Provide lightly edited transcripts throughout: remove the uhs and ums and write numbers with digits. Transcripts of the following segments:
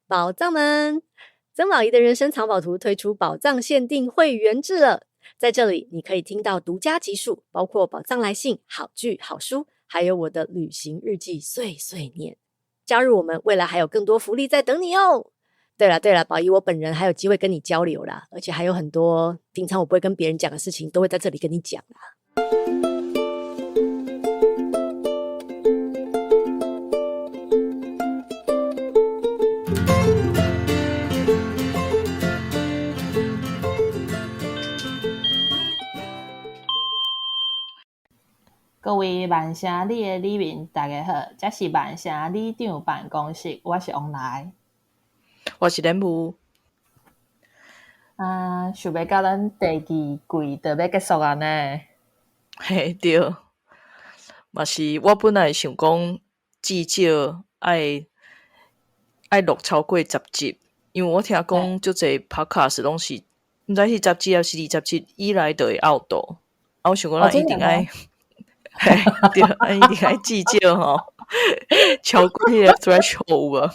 寶藏們，曾寶儀的人生藏寶圖推出寶藏限定會員制了。在這裡，你可以聽到獨家集數，包括寶藏來信、好劇、好書，還有我的旅行日記碎碎念。加入我們，未來還有更多福利在等你哦。對了對了，寶儀我本人還有機會跟你交流啦，而且還有很多平常我不會跟別人講的事情，都會在這裡跟你講啦。各位曼城里的里民，大家好，這是曼城里長辦公室，我是王來，我是連武。啊，想欲到咱第二季就欲結束啊呢？嘿，對，嘛是我本來想講至少愛愛錄超過十集，因為我聽講足濟 podcast 攏是毋知是十集抑是二十集以來就會拗倒，啊，我想講咱一定愛。嘿，對，一定愛至少吼，超過彼個 threshold 有無？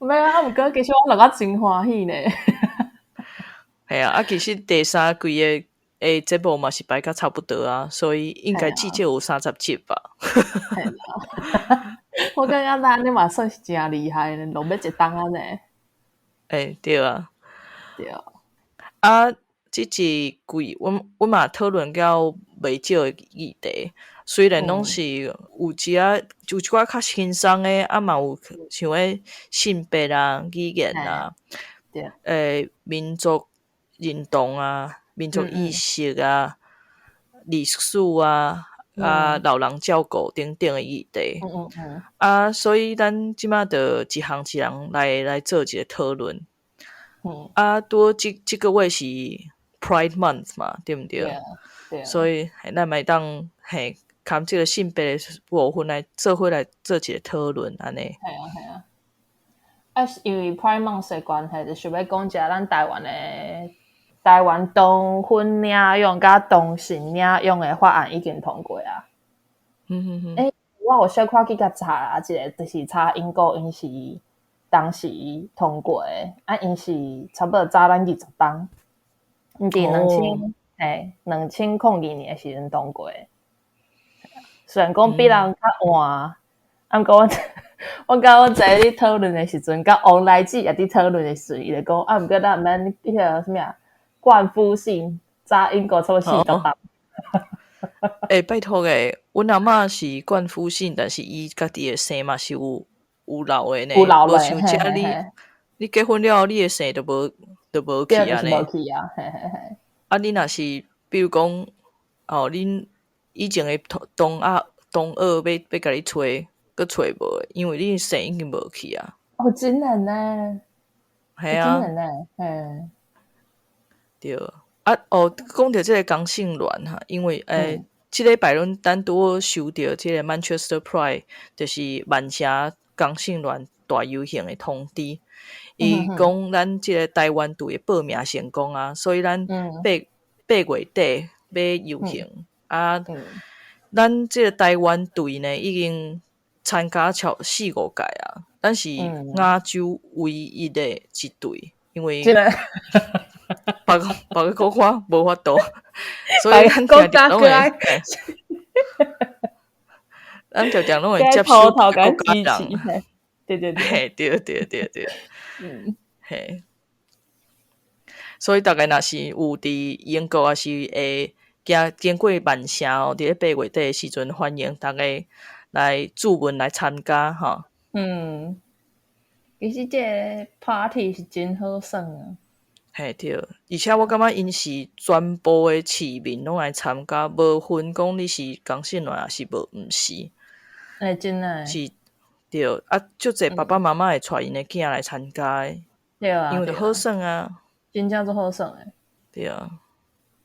沒啊，毋過其實我錄甲真歡喜呢。嘿啊，啊，其實第三季的的節目嘛是排甲差不多啊，所以應該至少有三十集吧。我感覺咱按呢嘛算是誠厲害呢，錄欲一冬按呢。欸，對啊。對啊。啊，這一季阮阮嘛討論了袂少的議題，雖然攏是有一仔有一寡較輕鬆的，啊嘛有像彼性別啊、語言啊，欸，民族認同啊、民族意識啊、歷史啊、啊老人照顧等等的議題。啊，所以咱這馬就一項一項來來做一個討論。啊，拄好這這個月是 Pride Month 嘛，對毋對？對啊，對啊。所以咱嘛會當嘿，含這個性別的部分來做伙來做一個討論，按呢。嘿啊，嘿啊。啊，因為 Pride Month 的關係，就想欲講一下咱台灣的台灣同婚領養佮同性領養的法案已經通過啊。欸，我有小可去共查一下，就是查英國𪜶是當時通過的，啊，𪜶是差不多早咱20冬，𪜶佇兩千嘿2002年的時陣通過的。雖然講比人較晚，啊，毋過我我佮阮在咧討論的時陣，佮王來姊也佇討論的時陣，伊就講啊，毋過咱毋免彼個啥物啊，冠夫姓早英國差不多40冬。欸，拜託欸，阮阿嬤是冠夫姓，但是伊家己的姓嘛是有有留的呢。有留無像這你你結婚了後，你的姓就無就無去啊呢。無去啊，嘿嘿嘿。啊，你若是比如講，哦，恁以前的同同學同學欲欲共你揣，閣揣無，因為你的姓已經無去啊。哦，真的呢？嘿啊。真的呢，嘿。對。啊，哦，講著這個同性戀哈，因為欸，這禮拜阮咱拄好收著這個 Manchester Pride，就是曼城同性戀大遊行的通知。伊講咱這個台灣隊的報名成功啊，所以咱八八月底欲遊行啊。咱這個台灣隊呢，已經參加超四五屆啊，咱是亞洲唯一的一隊，因為別個別個國家無法度，所以咱定定攏會，咱定定攏會接受國家人。對對對，對對對對，嘿，所以逐家若是有佇英國，抑是會行經過曼城哦，佇咧八月底的時陣，歡迎逐家來注文來參加吼。嗯，其實這個 party 是真好耍啊。嘿對，而且我感覺𪜶是全部的市民攏來參加，無分講你是同性戀抑是無毋是。欸，真的。是，對，啊，足濟爸爸媽媽會帶𪜶的囝來參加的。對啊。因為就好耍啊。真正足好耍的。對啊。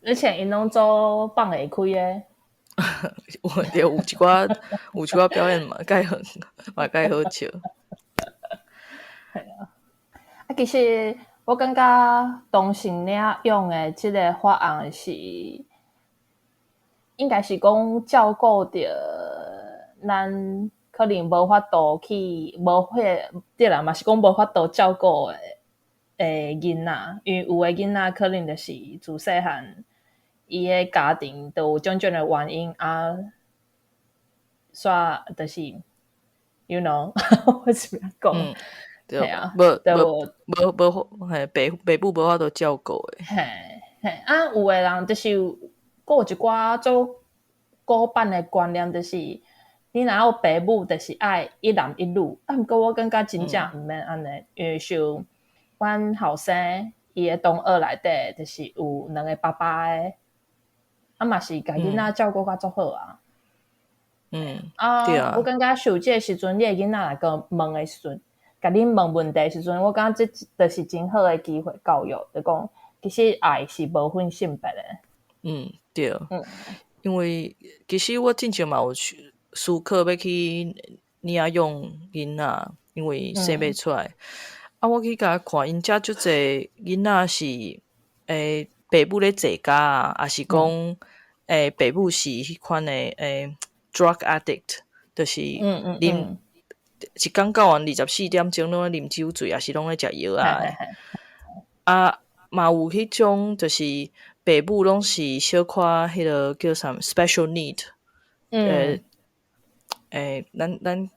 而且𪜶攏做放會開的。有對，有一寡有一寡表演嘛，蓋好嘛蓋好笑。嘿啊。啊，其實我感覺同性領養的這個法案是，應該是講照顧著咱可可能無法度去無彼個對啦，嘛是講無法度照顧的囡仔，因為有的囡仔可能就是自細漢伊的家庭都有種種的原因啊，煞就是 我是欲講，對，嘿啊，無對無無無嘿，爸母無法度照顧的。嘿嘿，啊，有的人就是閣有一寡做古板的觀念，就是你若有爸母，就是愛一男一女。啊，毋過我感覺真正毋免按呢，因為像阮後生伊的同學內底，就是有兩个爸爸的，啊嘛是共囡仔照顧甲足好啊。啊，對啊。我感覺受這个時陣，你的囡仔來閣問的時陣，共你問問題的時陣，我感覺這就是真好的機會教育，就講其實愛是無分性別的。嗯，對。因為其實我進前嘛有去思考欲去領養囡仔，因為生袂出來。啊，我去共看，𪜶遮足濟囡仔是爸母咧坐監啊，抑是講爸母是彼款的drug addict，就是啉一工到晚24點鐘攏咧啉酒醉，抑是攏咧食藥啊。啊，嘛有彼種就是爸母攏是小可彼个叫啥物 special need，咱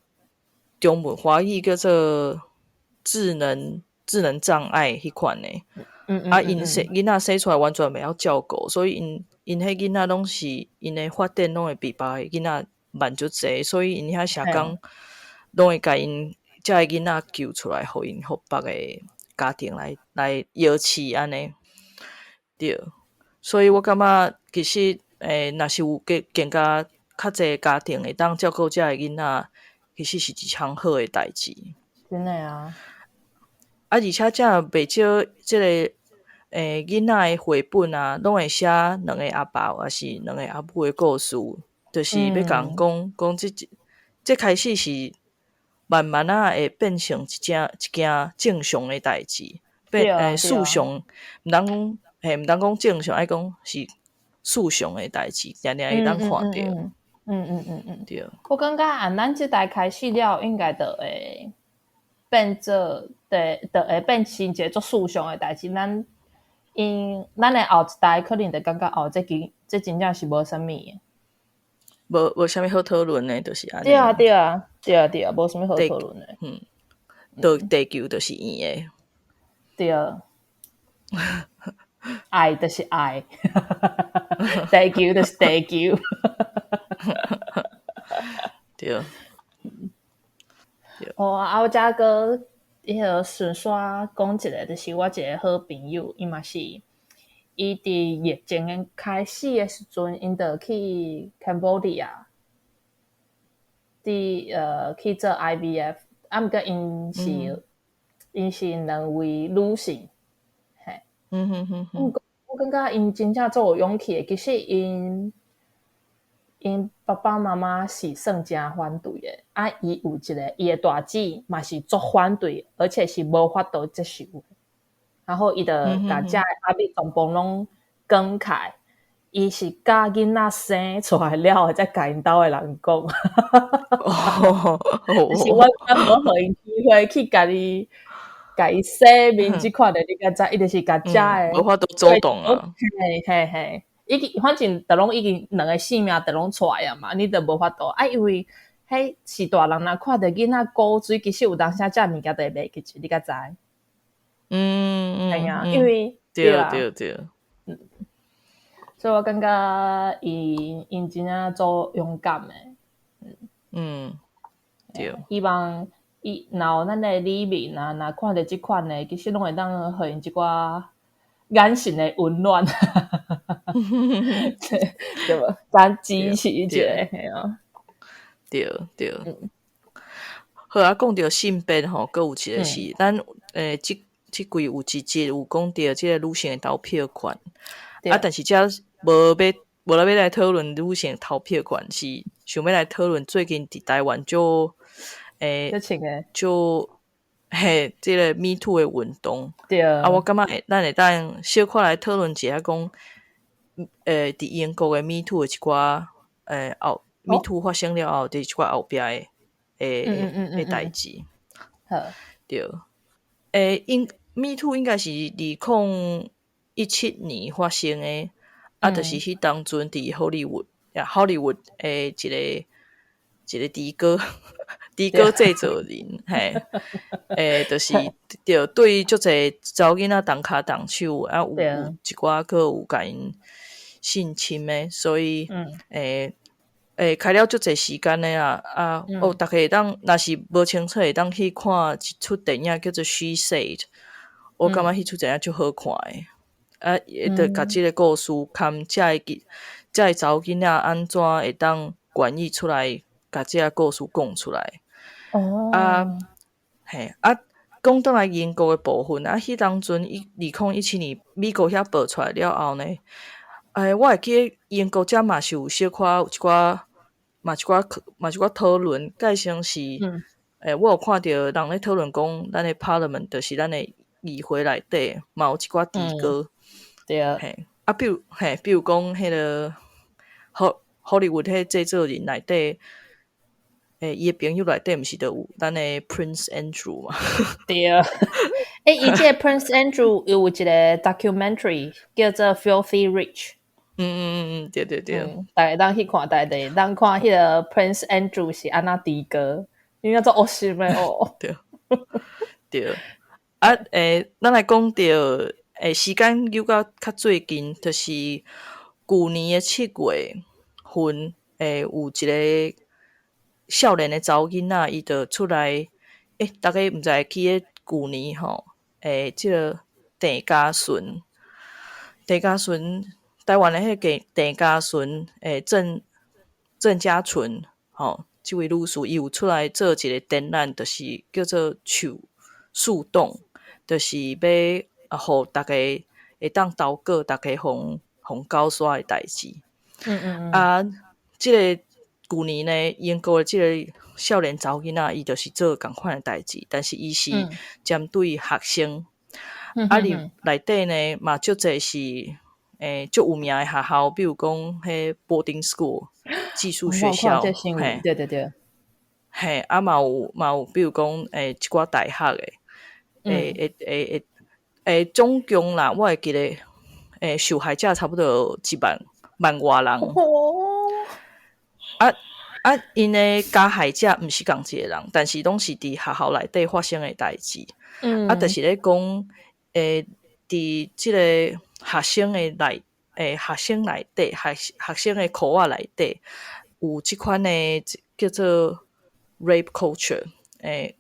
中文華語叫做智能障礙彼款的。啊，𪜶生囡仔生出來完全袂曉照顧，所以𪜶彼囡仔攏是𪜶的發展攏會比別个囡仔慢足濟，所以𪜶遐社工攏會共𪜶遮个囡仔救出來，予𪜶予別个家庭來遺棄按呢。對，所以我感覺其實若是有更加較濟家庭會當照顧遮个囡仔，其實是一項好的代誌。真的啊！啊，而且遮袂少這个囡仔的繪本啊，攏會寫兩个阿爸抑是兩个阿母的故事，就是欲共人講講這開始是慢慢仔會變成一件正常的代誌，變世常，毋通講嘿，毋通講正常，愛講是世常的代誌，定定會當看著。對。我感覺按咱這代開始了，應該就會變做，就會變成一個足世常的代誌。咱𪜶咱的後一代可能就感覺哦，這真正是無啥物的。無啥物好討論的，就是按呢。對啊對啊對啊對啊，無啥物好討論的。嗯，就地球就是圓的。對。愛就是愛，地球就是地球。對。哦，啊，我遮閣彼个順紲講一个，就是我一个好朋友，伊嘛是，伊佇疫情的開始的時陣，𪜶就去 Cambodia，佇去做 IVF，啊，毋過𪜶是兩位女性，嘿。毋過我感覺𪜶真正足有勇氣的，其實𪜶爸爸媽媽是算誠反對的，啊，伊有一个伊的大姊嘛是足反對，而且是無法度接受。然後伊就共遮的壓力全部攏扛起來，伊是佮囡仔生出來了後，才共𪜶兜的人講。就是我無予𪜶機會去共伊洗面這款的，你敢知？伊就是共遮的無法度主動啊。嘿嘿嘿，已經反正就攏已經兩个性命就攏出來啊嘛，你就無法度啊，因為彼是大人若看著囡仔古錐，其實有當時這物件就會袂記住，你敢知？係啊，因為對對對。嗯，所以我感覺𪜶真正足勇敢的。嗯，對。希望伊若有咱的里民啊，若看著這款的，其實攏會當予𪜶一寡眼神的溫暖，對無？咱支持一下，嘿啊。對對。好啊，講著性別吼，閣有一個是，咱這季有一集有講著這个女性的投票權，啊，但是這無咧欲來討論女性投票權，是想欲來討論最近佇台灣就就嘿，這个 Me Too 的運動。啊，我感覺會咱會當小可來討論一下，講佇英國的 Me Too 的一寡後 Me Too 發生了後，佇一寡後壁的的代誌。好。對。欸，Me Too 應該是2017年發生的，啊，就是彼當陣佇 Hollywood，呀，Hollywood 的一个一个豬哥，豬哥製作人，嘿，欸，就是對，對足濟查某囡仔動跤動手，啊，有一寡閣有共𪜶性侵的，所以，欸欸，開了足濟時間的啊，啊，哦，逐家會當，若是無清楚，會當去看一齣電影叫做《She Said》，我感覺彼齣電影足好看的，啊，伊就共這个故事含遮个遮个查某囡仔按怎會當願意出來共這个故事講出來。啊，嘿，啊，講轉來英國的部分，啊，彼當陣2017年美國遐爆出來了後呢，欸，我會記得英國遮嘛是有小可有一寡，嘛一寡嘛一寡討論，蓋先是，欸，我有看著人咧討論講，咱的 Parliament 就是咱的議會內底嘛有一寡豬哥，嘿，啊，比如嘿，比如講彼个 Hollywood 彼製作人內底，欸，伊的朋友內底毋是就有咱的 Prince Andrew 嘛？對。欸，伊這个 Prince Andrew 有一个 documentary 叫做《Filthy Rich》。嗯嗯嗯嗯，對對對。逐家當去看，逐家會當看彼个 Prince Andrew 是按怎豬哥，應該做惡心的哦。對，對。啊，欸，咱來講著，欸，時間扭到較最近，就是舊年的7月份，欸，有一个少年的查某囡仔，伊就出來，欸，逐家毋知會記得舊年吼，欸，這个鄭家純，鄭家純，台灣的彼个鄭家純，欸，鄭家純，吼，這位女士，伊有出來做一个展覽，就是叫做樹洞，就是欲啊，予逐家會當投稿，逐家予予𡢃殺的代誌。啊，這个舊年呢，英國的這个少年查某囡仔，伊就是做仝款的代誌，但是伊是針對學生。啊，佇內底呢，嘛足濟是欸，足有名的學校，比如講彼 boarding school 寄宿學校，嘿，嘿，啊嘛有嘛有，比如講欸，一寡大學的，欸欸欸欸欸，總共啦，我會記得，欸，受害者差不多有1萬萬外人。啊啊，𪜶的加害者毋是仝一个人，但是攏是佇學校內底發生的代誌。啊，就是咧講，欸，佇這个學生的內，欸，學生內底，學生的箍仔內底，有這款的叫做 rape culture，欸，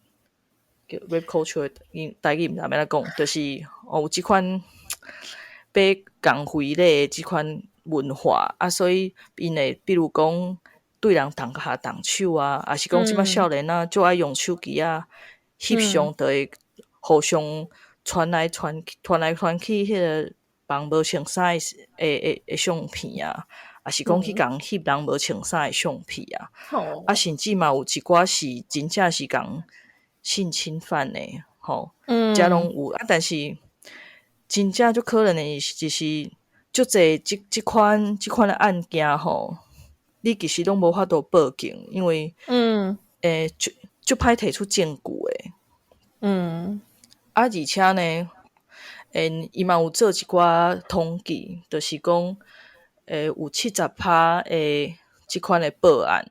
叫 rape culture，𪜶台語毋知欲按怎講，就是哦有這款欲共非禮的這款文化，啊，所以𪜶會比如講對人動跤動手啊，抑是講這擺少年仔足愛用手機啊翕相，就會互相傳來傳去，傳來傳去彼个人無穿衫的相片啊，抑是講去共翕人無穿衫的相片啊，啊，甚至嘛有一寡是真正是共性侵犯的，吼，遮攏有啊。但是真正足可憐的是，就是足濟這款的案件吼，你其實攏無法度報警，因為欸，足足歹提出證據的。啊，而且呢，欸，伊嘛有做一寡統計，就是講，欸，有70趴的這款的報案，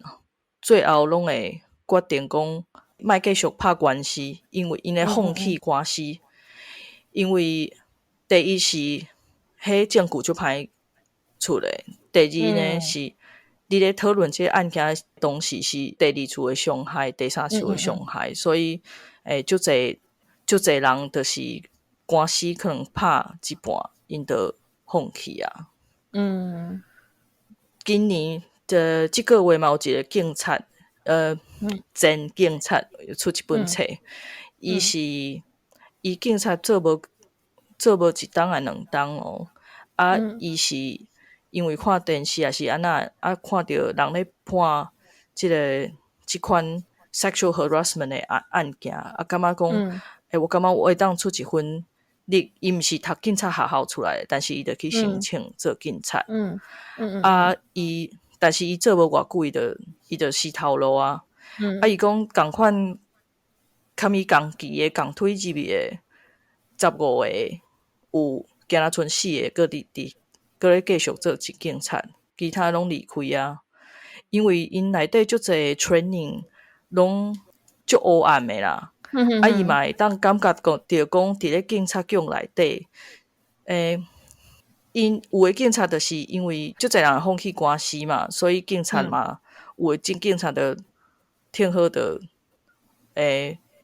最後攏會決定講莫繼續拍官司，因為𪜶會放棄官司，因為第一是彼證據足歹出的，第二呢是你咧討論這个案件當時是第二次的傷害，第三次的傷害，所以欸，足濟足濟人就是官司可能拍一半，𪜶就放棄啊。今年的這個月嘛有一个警察，前警察出一本冊，伊是伊警察做無一冬抑兩冬哦，啊，伊是因為看電視抑是按怎，啊，看著人咧判這个這款 sexual harassment 的案件，啊，感覺講，欸，我感覺我會當出一份力，伊毋是讀警察學校出來的，但是伊就去申請做警察。啊，伊但是伊做無偌久，伊就死頭路啊。啊，伊講仝款，含伊仝期的仝推入去的15個，有敢若賰四個，閣佇佇閣咧繼續做警察，其他攏離開啊。因為𪜶內底足濟 training 攏足黑暗的啦。啊，伊嘛會當感覺講著講，佇咧警察局內底，𪜶有的警察就是因為足濟人放棄官司嘛，所以警察嘛，有的警察就聽好就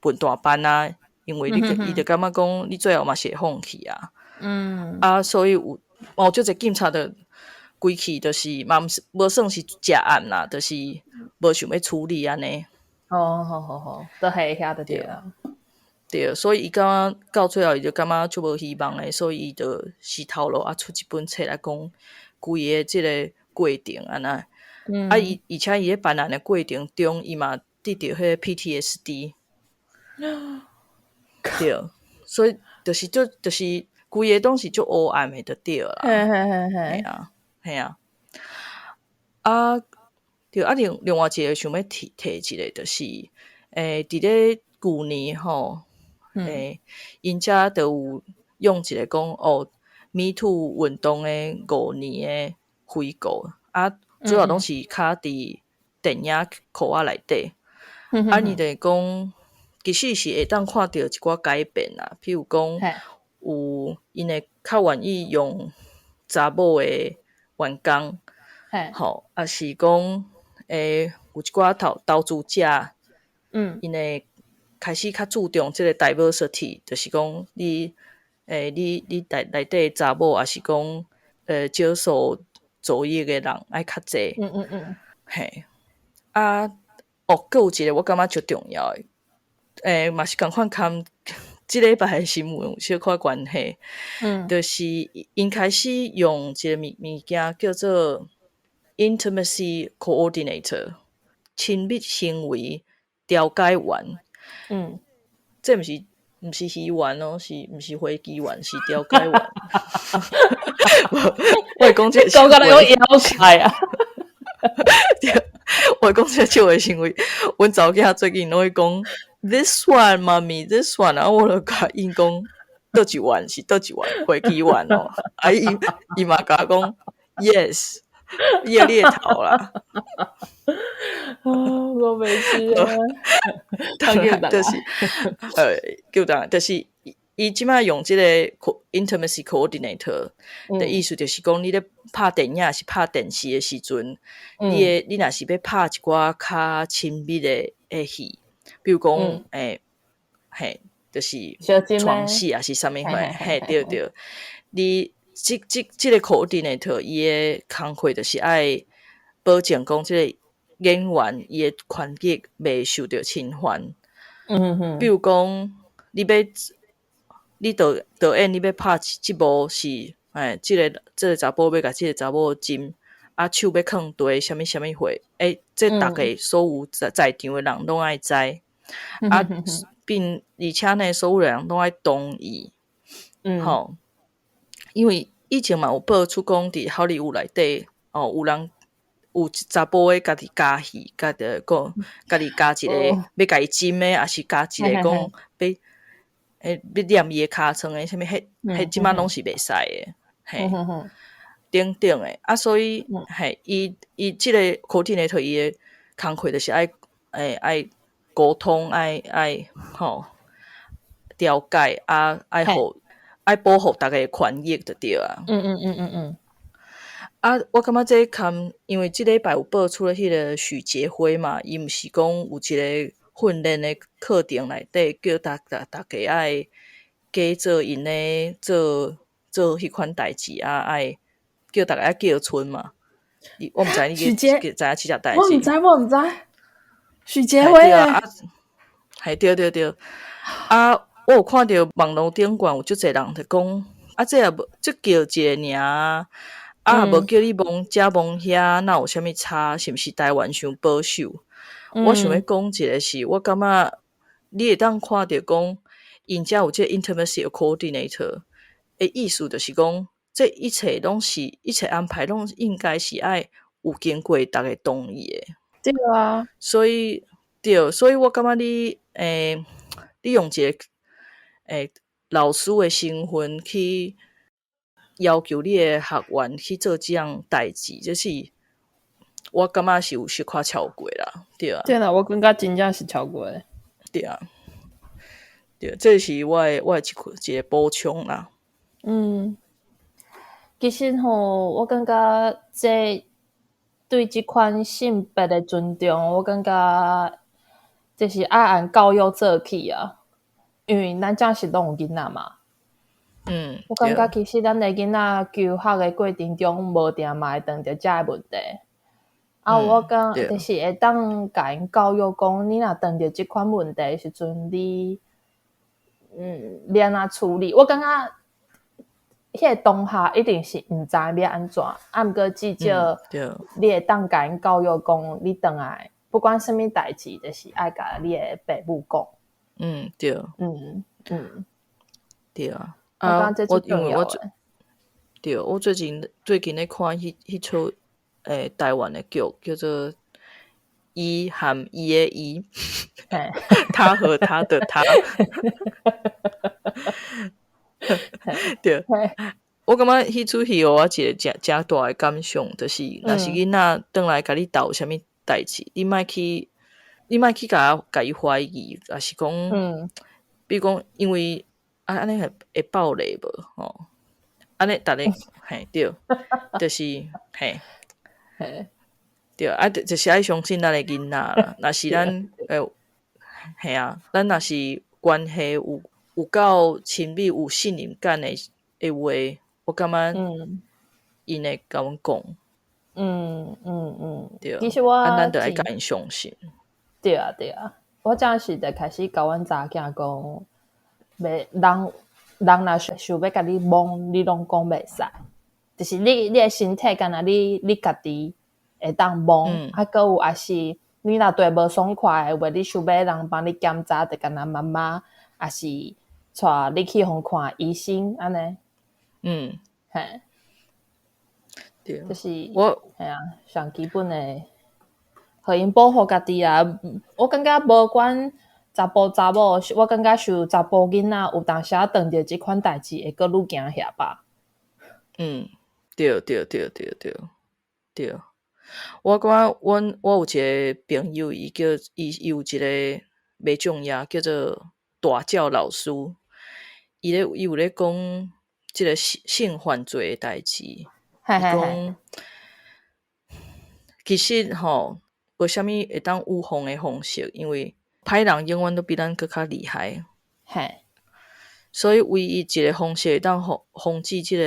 分大班啊，因為你伊就感覺講你最後嘛是會放棄啊。啊，所以有有足濟警察就規氣就是嘛，毋是無算是食案啦，就是無想欲處理按呢。哦，好好好，都係遐就對啊。對，所以伊感覺到最後，伊就感覺足無希望的，所以伊就是頭路啊出一本冊來講規個這个過程按呢。啊，伊而且伊咧辦案的過程中，伊嘛得著彼個 PTSD。對，所以就是就就是規个攏是足黑暗的，就對啦。嘿嘿啊，嘿啊。啊，對啊，另外一個想欲提提一个，就是，佇咧舊年吼，𪜶遮就有用一個講哦，Me Too 運動的5年的回顧，啊，主要攏是較佇電影圈仔內底，啊，伊就講，其實是會當看著一寡改變啦，譬如講，有𪜶會較願意用查某的員工，吼，抑是講，有一寡投資者，𪜶會開始較注重這個 diversity，就是講你，你內底查某，抑是講，少數族裔的人愛較濟。嘿，啊，哦，閣有一個我感覺足重要的，嘛是仝款含這禮拜的新聞有小可關係，就是𪜶開始用一个物件叫做 intimacy coordinator，親密行為調解員。這毋是魚丸哦，是毋是飛機丸？是調解員。我會講這個講甲你有枵菜啊！我會講這個笑話是因為阮查某囝最近攏會講 this one, mommy, this one，啊，我就共𪜶講佗一丸是佗一丸飛機丸哦，啊伊嘛共我講 yes，伊會獵頭啦。啊，我袂記啊。就是，叫當就是伊這擺用這个 intimacy coordinator 的意思，就是講你咧拍電影是拍電視的時陣，你若是欲拍一寡較親密的戲，比如講，嘿，就是床戲抑是啥物貨，嘿，對對，你這個 coordinator 伊的工課就是愛保證講這个演員伊的權益袂受著侵犯。比如講，你欲你導演你欲拍這幕是，這個查埔欲共這个查某親，啊手欲囥佗啥物啥物貨，這逐家所有在場的人攏愛知，啊，並而且呢，所有人攏愛同意，吼，因為以前嘛有報出講佇好萊塢內底，哦，有人有查埔的家己加戲，家己講家己加一个欲共伊親的，抑是加一个講欲念伊的尻川的，啥物彼彼這擺攏是袂使的，嘿，等等的，啊，所以嘿，伊這个 coordinator 伊的工課就是愛愛溝通，愛吼調解，啊，愛予愛保護逐家的權益就對啊。啊，我感覺這含，因為這禮拜有報出了彼个許傑輝嘛，伊毋是講有一個訓練的課程內底，叫逐家愛假做𪜶咧做彼款代誌啊，愛叫逐家愛叫春嘛。我毋知你知影這個代誌。我毋知，我毋知。許傑輝啊，係對對對。啊，我有看著網路頂懸有足濟人佇講，啊，這也無，這叫一个爾，啊，無叫你摸遮摸遐，哪有啥物差？是毋是台灣傷保守？我想欲講一个是，我感覺你會當看著講，𪜶遮有這個 intimacy coordinator 的意思，就是講，這一切攏是一切安排，攏應該是愛有經過逐家同意的。對啊。所以，對，所以我感覺你你用一個老師的身份去要求你的學員去做這項代誌，這是我感覺是有小可超過啦，對啊。對啦，我感覺真正是超過。對啊，對，這是我的一個補充啦。嗯，其實吼，我感覺這對這款性別的尊重，我感覺這是愛按教育做起啊，因為咱這是攏有囡仔嘛。我感覺其實咱的囡仔求學的過程中，無定嘛會碰著這个問題。啊，我感覺就是會當共𪜶教育講，你若碰著這款問題的時陣，你按怎處理？我感覺彼個當下一定是毋知欲按怎，啊，毋過至少你會當共𪜶教育講，你轉來不管啥物代誌，就是愛共你的爸母講。對啊。我感覺這我最重因為我要的。對，我最近咧看彼齣台灣的劇，叫做《伊和伊的伊》，他和他的他。對，我感覺彼齣戲予我一個誠誠大的感想，就是若是囡仔轉來共你鬥啥物代誌，你莫去共伊懷疑，抑是講，比如講，因為啊，按呢會爆雷無？吼，按呢逐个嘿對，就是嘿。對，啊，就是愛相信咱的囡仔啦。若是咱嘿啊，咱若是關係有夠親密、有信任感的話，我感覺𪜶會共阮講。對，其實我啊，咱就愛共𪜶相信。對啊，對啊，我這時就開始共阮查囝講，袂人人若想欲共你摸，你攏講袂使，就是你的身體敢若你家己會當摸，啊，閣有也是你若對無爽快的話，你想欲人幫你檢查，就敢若媽媽，抑是帶你去予看醫生按呢。嘿。就是我嘿啊，上基本的，予𪜶保護家己啊。我感覺無管查埔查某，我感覺像查埔囡仔有當時仔碰著這款代誌會閣愈驚嚇吧。嗯，對對對對對對。我感覺我有一個朋友，伊叫伊伊有一個袂重要，叫做大教老師。伊有咧講這個性犯罪的代誌。伊講其實吼，無啥物會當預防的方式，因為歹人永遠都比咱閣較厲害。所以唯一一個方式會當防止這個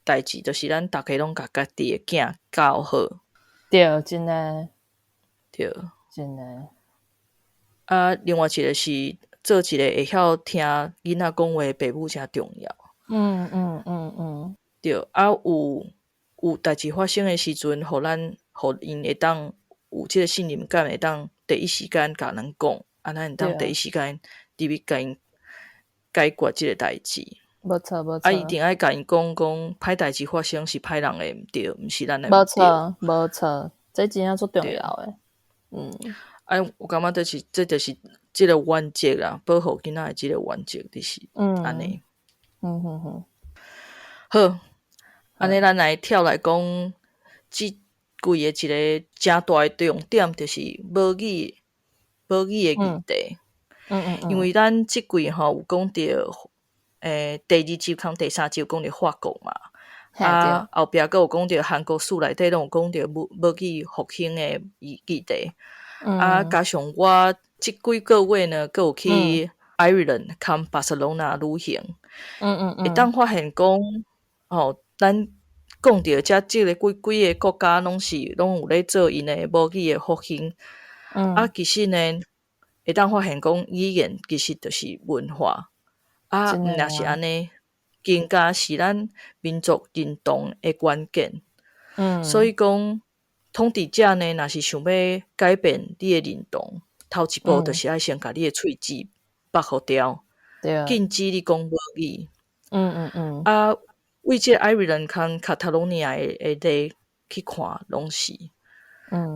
代誌，就是咱逐家攏共家己的囝教好。對，真的。對。真的。啊，另外一個是做一個會曉聽囡仔講話的爸母誠重要。對，啊，有代誌發生的時陣，予𪜶會當有這個信任感，會當第一時間共咱講，啊，咱會當第一時間入去共𪜶解決這個代誌。無錯，無錯。啊，一定愛共𪜶講講，歹代誌發生是歹人的毋對，毋是咱的毋無對。錯，無錯，這真正足重要的。啊，我感覺這就是這個原則啦，保護囡仔的這個原則就是按呢。好，按呢咱來跳來講，這季的一個誠大的重點就是母語的議題。因為咱這季吼有講著，第二集跟第三集有講著法國嘛，啊，後壁閣有講著韓國書內底攏有講著母語復興的議題。啊，加上我這幾個月呢，閣有去愛爾蘭兼巴塞隆納旅行。會當發現講，吼，咱講著這個幾個國家攏有咧做𪜶的母語的復興。啊，其實呢，會當發現講語言其實就是文化。啊，毋若是按呢，更加是咱民族認同的關鍵。所以講，統治者呢，若是想欲改變你的認同，頭一步就是愛先共你的喙齒縛予牢，禁止你講母語。啊，為這個愛爾蘭跟卡塔羅尼亞的例去看，攏是。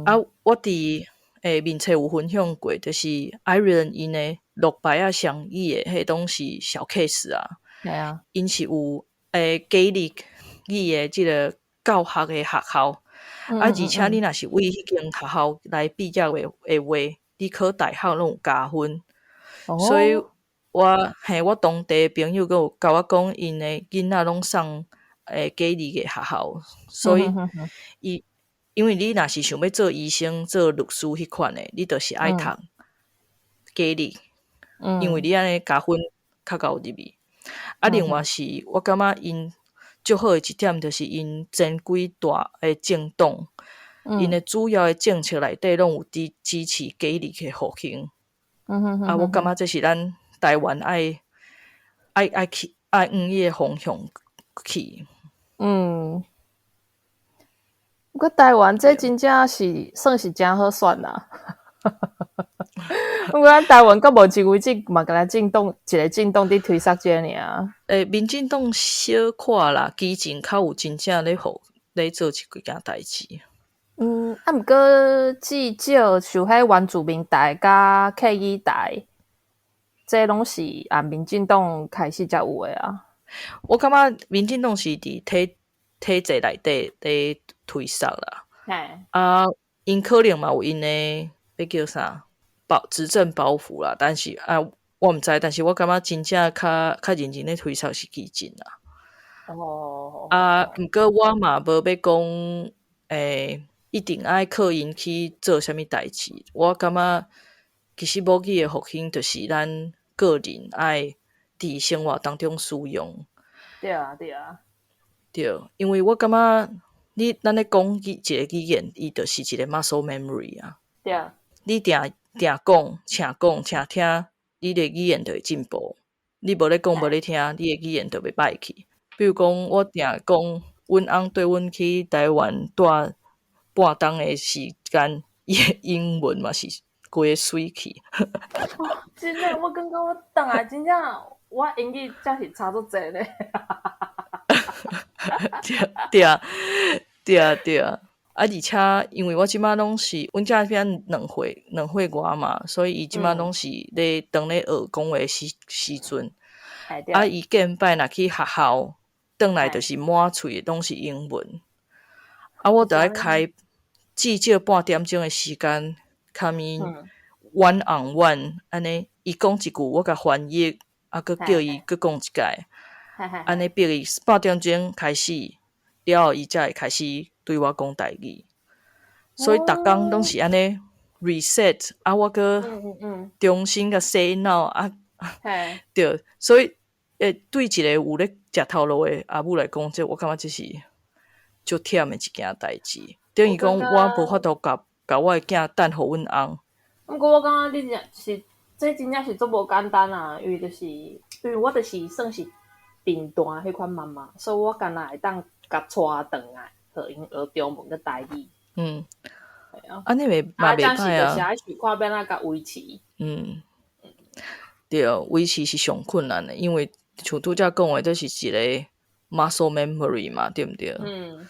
啊，我佇面冊有分享過，就是 Ireland 𪜶的落牌仔雙語的，彼攏是小 case 啊。係啊，𪜶是有加利語的這个教學的學校，啊，而且你若是為彼間學校來畢業的話，你考大學攏有加分。所以我嘿，我當地的朋友閣有共我講，𪜶的囡仔攏送加利的學校，所以伊因為你若是想欲做醫生、做律師彼款的，你就是愛讀加利，因為你按呢加分較𠢕入去。啊，另外是我感覺𪜶足好的一點，就是𪜶前幾大的政黨，𪜶的主要的政策內底攏有支持加利的復興。啊，我感覺這是咱台灣愛去愛往彼个方向去。嗯，毋過台灣這真正是算是誠好選啦。毋過咱台灣到目前為止嘛，敢若政黨一个政黨佇推捒這個爾。民進黨小可啦，基進較有真正咧做一幾件代誌。啊，毋過至少像彼原住民台佮客語台，這攏是按民進黨開始才有的啊。我感覺民進黨是佇體制內底咧推捒啦。啊，𪜶可能嘛有𪜶的欲叫啥執政包袱啦，但是啊，我毋知，但是我感覺真正較認真咧推捒是基進啦。啊，毋過我嘛無欲講，一定愛靠𪜶去做啥物代誌。我感覺其實母語的復興就是咱個人愛佇生活當中使用。對啊，對啊。對，因為我感覺咱咧講一个語言，伊就是一個 muscle memory 啊。對啊。你定定講，請講，請聽，你的語言就會進步。你無咧講，無咧聽，你的語言就會歹去。比如講，我定講，阮翁綴阮去台灣蹛半冬的時間，伊的英文嘛是規个媠去。真的，我感覺我轉來真正，我英語才是差足濟咧。對啊，對啊，對啊。啊，而且因為我這擺攏是，阮遮邊2歲外嘛，所以伊這擺攏是咧當咧學講話時陣。啊，伊見擺若去學校，轉來就是滿喙攏是英文。啊，我著愛開至少半點鐘的時間，共伊 one on one 按呢，伊講一句，我共翻譯，啊，閣叫伊閣講一擺，按呢逼伊半點鐘開始了後，伊才會開始對我講台語。所以逐工攏是按呢 reset，啊，我閣重新共洗腦啊，對，所以對一个有咧食頭路的阿母來講，這我感覺這是足忝的一件代誌。等於講我無法度共我的囝等予阮翁。毋過我感覺你這是這真正是足無簡單啊，因為就是因為我就是算是貧惰彼款媽媽，所以我干焦會當共帶轉來，予𪜶學中文佮台語。係啊。按呢袂嘛袂歹啊。就是愛想看欲按怎共維持。嗯，對，維持是上困難的，因為像拄才講的，這是一個 muscle memory 嘛，對毋對？嗯。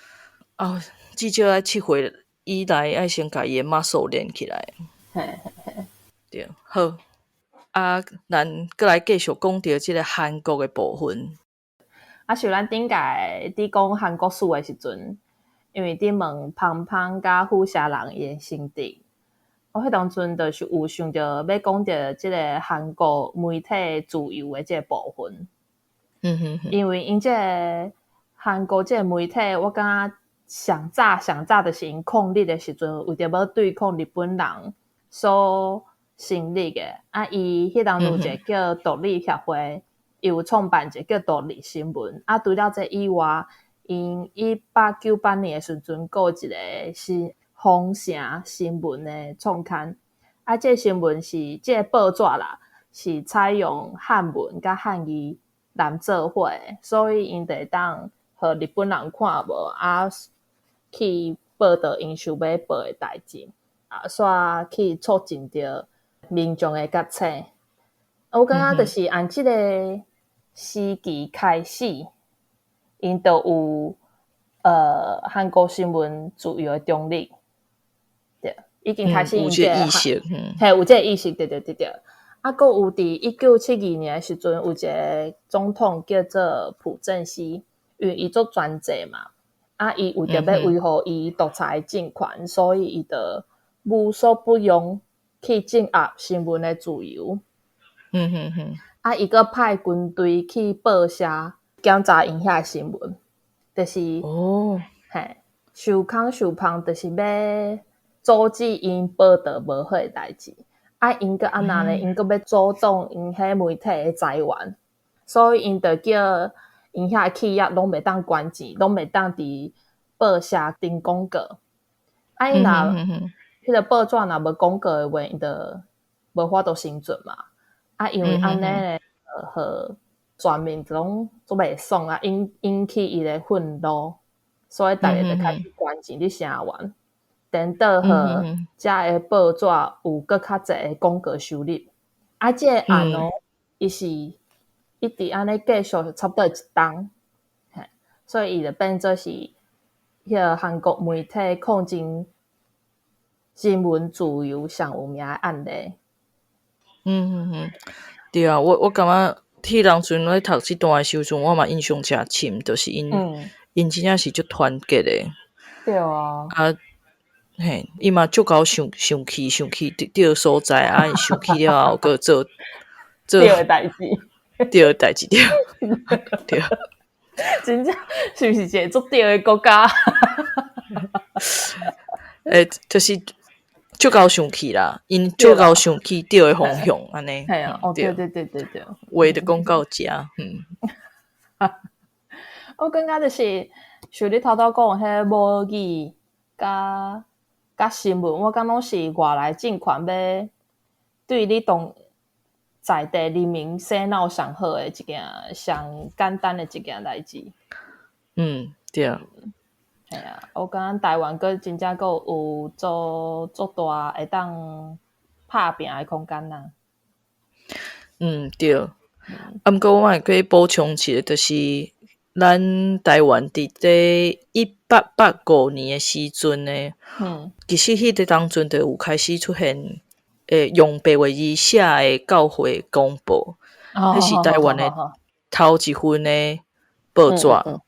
啊，至少愛7歲以來，愛先共伊的 muscle 練起來。嘿嘿嘿。對，好。啊，咱閣來繼續講著這个韓國的部分。啊，像咱頂屆佇講韓國史的時陣，因為佇問芳芳佮虎蝦人伊的心得，我彼當陣就是有想著欲講著這个韓國媒體自由的這个部分。因為𪜶這个韓國這个媒體，我感覺上早上早就是𪜶創立的時陣，為著欲對抗日本人所成立的。啊，伊彼當陣有一个叫獨立協會，伊有創辦一个叫獨立新聞。啊，除了這以外，𪜶1898年的時陣，閣有一个是風城新聞的創刊。啊，這个新聞是這个報紙啦，是採用漢文佮漢語來做伙，所以𪜶就會當予日本人看無啊，去報導𪜶想欲報的代誌，啊，煞去促進著民眾的覺醒。我感覺就是按這个時期開始，𪜶就有韓國新聞自由的中立，對，已經開始有這個意識，嘿，有這個意識，對對對對。啊，閣有佇1972年的時陣，有一個總統叫做朴正熙，因為伊做專制嘛，啊，伊為著欲維護伊獨裁政權，所以伊就無所不用去鎮壓新聞的自由。啊，伊閣派軍隊去報社檢查𪜶遐的新聞，就是嘿，受空受芳，就是欲阻止𪜶報導無好的代誌。啊，𪜶閣按怎呢？𪜶閣欲阻擋𪜶彼媒體的財源，所以𪜶就叫𪜶遐企業攏袂當捐錢，攏袂當佇報社登廣告。啊，𪜶若彼个報紙若無廣告的話，𪜶就無法度生存嘛。啊，因為按呢咧，予全民攏足袂爽啊，引起伊的憤怒，所以逐家就開始捐錢咧聲援。顛倒予遮的報紙有閣較濟的廣告收入。啊，這个案哦，伊是一直按呢繼續差不多一冬，所以伊就變做是彼个韓國媒體抗爭新聞自由上有名的案例。對啊，我感覺彼當陣咧讀這段的時陣，我嘛印象誠深，就是𪜶真正是足團結的。對啊。啊，嘿，伊嘛足𠢕生氣，生氣對所在啊，生氣了後，閣做做對的代誌，對的代誌，對對。真正是毋是一個足對的國家？欸，就是足𠢕生氣啦，𪜶足𠢕生氣對的方向按呢。嘿啊，哦，對對對對對，話就講到遮，嗯。我感覺就是像你頭拄講彼母語佮新聞，我感覺攏是外來政權欲對你當在地人民洗腦上好的一件上簡單的一件代誌。嗯，對啊。嘿啊，我感覺台灣閣真正閣有做足大會當拍拚的空間啦。嗯，對。啊，毋過我嘛會閣補充一下，就是咱台灣佇咧1885年的時陣呢，其實彼個當陣就有開始出現，用白話字寫的教會公報，彼是台灣的頭一份的報紙。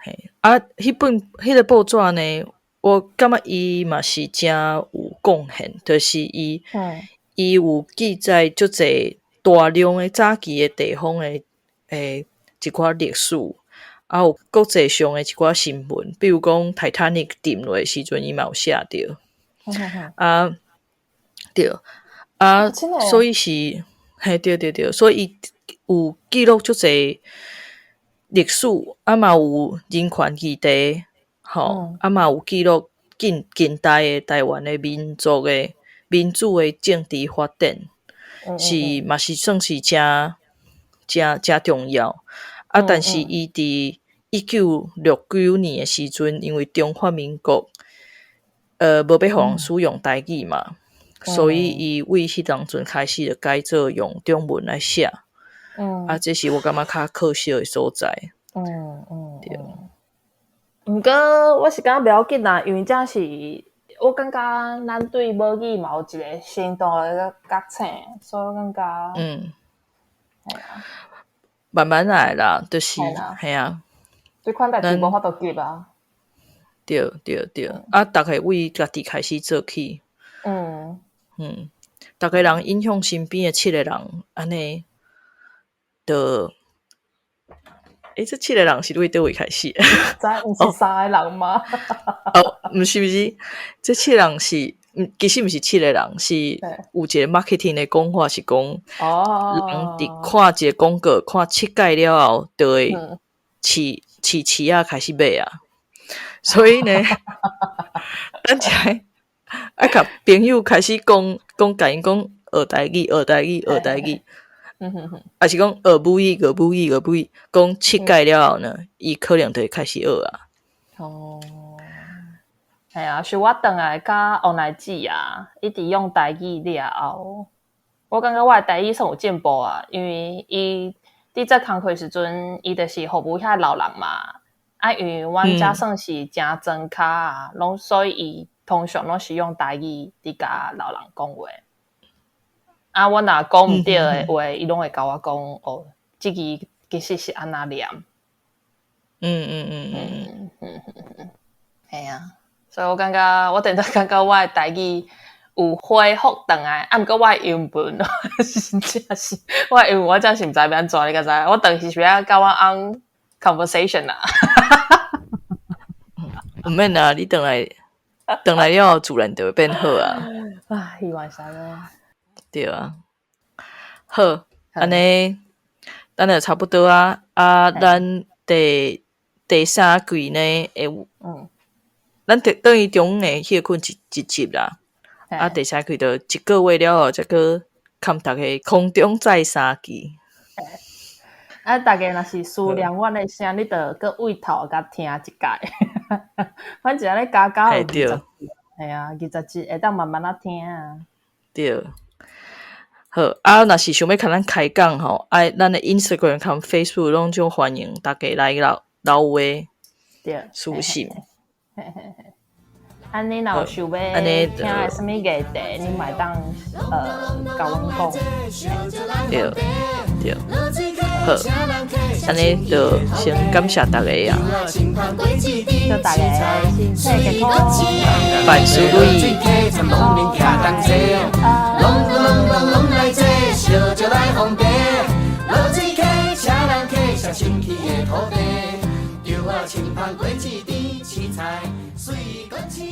嘿，啊，彼本彼个報紙呢，我感覺伊嘛是誠有貢獻，就是伊有記載足濟大量的早期的地方的一寡歷史，啊有國際上的一寡新聞，比如講 Titanic 沉落的時陣，伊嘛有寫著。啊，對，啊，所以是，嘿，對對對，所以伊有記錄足濟歷史，啊嘛有人權議題，吼，啊嘛有記錄近代的台灣的民族的民主的政治發展，是嘛是算是誠誠誠重要。啊，但是伊佇1969年的時陣，因為中華民國無欲予人使用台語嘛，所以伊為彼當陣開始就改做用中文來寫。啊，這是我感覺較可惜的所在。對。毋過我是感覺袂要緊啦，因為這是我感覺咱對母語嘛有一個程度的覺醒，所以我感覺嘿啊。慢慢來啦，就是嘿啊。這款代誌無法度急啊。對對對，啊，逐个為家己開始做起。逐个人影響身邊的七个人，按呢，就，欸，這七个人是對佗位開始？知毋是三个人嗎？哦，毋是毋是，這七个人是，其實毋是七個人，是有一個 marketing 的講法是講，人佇看一個廣告看七擺了後，就會飼飼飼仔開始買啊。所以呢，咱才愛共朋友開始講講，共𪜶講學台語，學台語，學台語，抑是講學母語，學母語，學母語，講七擺了後呢，伊可能就會開始學啊。哦，嘿啊，像我轉來佮王來姊啊，一直用台語了後，我感覺我的台語算有進步啊，因為伊佇做工課時陣，伊就是服務遐老人嘛。啊，因為阮遮算是誠莊跤啊，攏所以伊通常攏是用台語佇共老人講話。啊，我若講毋對的話，伊攏會共我講哦，這字其實是按怎念。嘿啊，所以我感覺我定定感覺我的台語有恢復轉來，啊，毋過我的英文真正是，我的英文我真是毋知欲按怎，你敢知？我當時是欲共我翁 conversation 啊。毋免啊，你轉來轉來了後，自然就會變好啊。啊，希望是按呢。對啊，好，按呢，咱就差不多啊。啊，咱第三季呢，會有，咱等於中午歇睏一集啦。啊，第三季就一個月了後，才閣共大家空中再相見。啊，大家若是思念阮的聲，你就閣回頭共聽一擺。反正按呢加加有20集，係啊，20集會當慢慢仔聽啊。對。好，啊，若是想欲共咱開講吼，啊，咱的 Instagram 佮 Facebook 攏總歡迎大家來留留話私信。嘿嘿嘿。按呢若有想欲聽的啥物議題，你嘛會當共阮講。對對。好，按呢就先感謝大家啊。祝大家身體健康，萬事如意。燒石來封地，濁水溪，車人客，上神奇的土地，稻仔青芳果子甜，揤菜水果青。